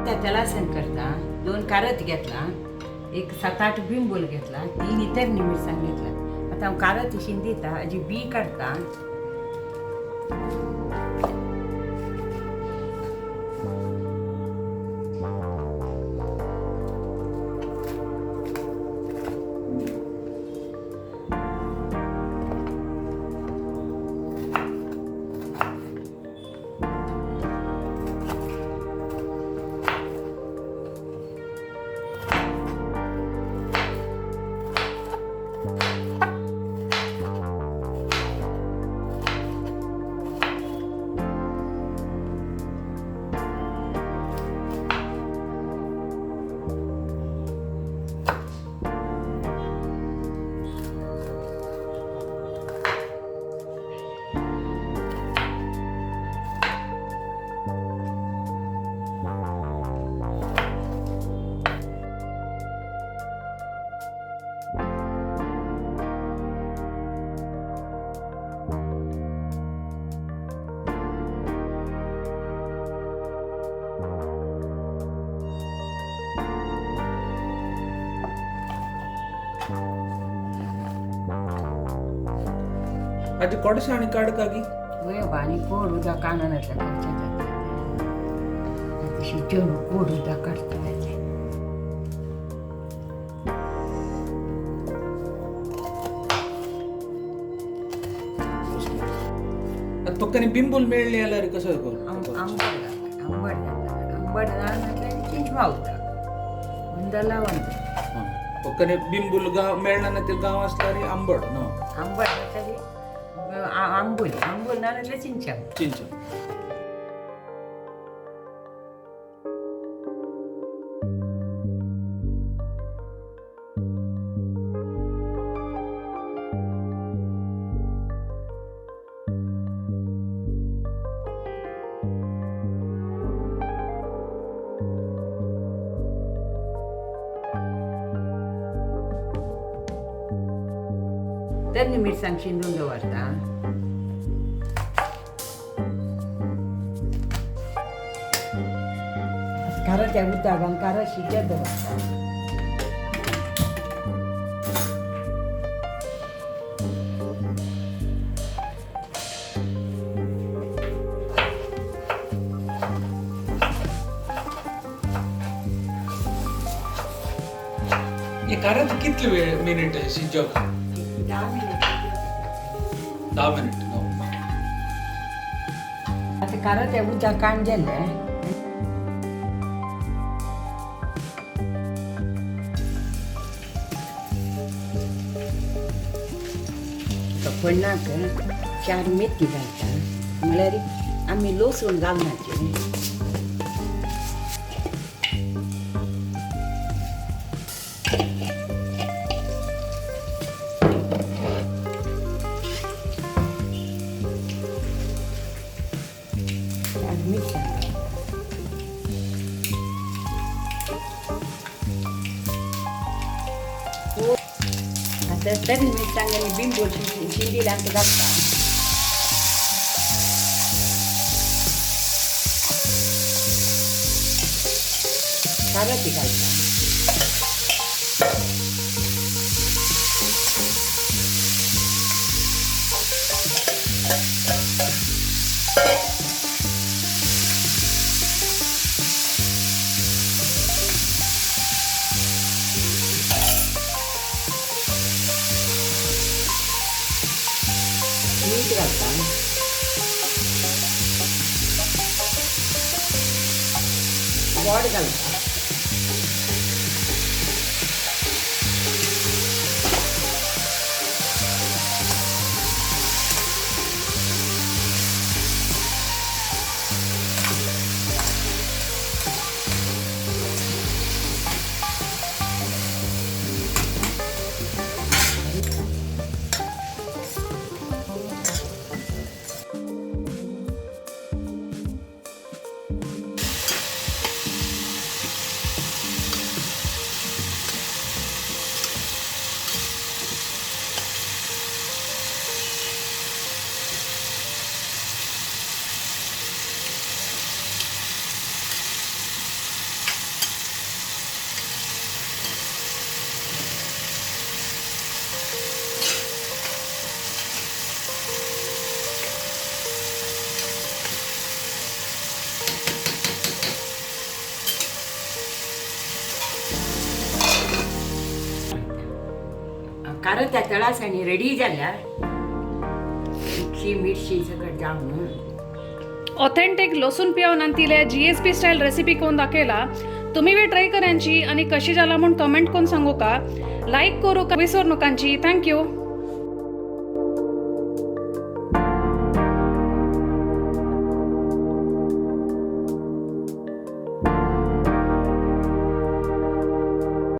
त्याला सण करता 2 कारत घेतला, एक 7-8 बिंबोल घेतला, 3 इतर मिरसांग घेतला. आता हांव कारत शिंदिता, हाजी बी काडटा. आजी कोडशे आनी काडकागी वय आनी कोड उदक काणून काडचें जाता. शिजोवन कोड उदक काडटा. तुका बिंबूल मेळ्ळी जाल्यार कसो आंबट जाता, आंबट जाता. आंबट ना म्हटल्यार चिंचमा उदक हुंदला वंद. पक्कने बिंबूल गांव मेळना ना ते गांव आसल्यार आंबट न्हू. आंबट म्हटल्यार आंबूल, आंबूल ना म्हटल्यार चिंचा. चिंच. तरणी मिरसांग शिंदून दवरता. काराच्या उदकान कारात शिजत दवरता. हे कारात कितले वेळ मिनिट शिजोवप? 10 मिनिट. 10 मिनिट न्हू. आता कारात उदक काण गेलें. फोडणाक 4 मेथी घालता, म्हळ्यार आमी लसूण घालनाचे. आता तरी मिरसांग आनी बिंबोल शिंदिलांत घालता. काराती घालता. मीठ घालता. गोड घालता. कारण त्या तळासांनी रेडी जाल्या इतली मिरशी सगळं जावन. ऑथेंटिक लसूण पियाव नांतिले जीएसपी स्टाईल रेसिपी कोण दाखयला. तुम्ही बी ट्राय करांची आणि कशी जाला म्हूण कमेंट कोण सांगू का. लाईक करू का विसरू नकांची. Thank you.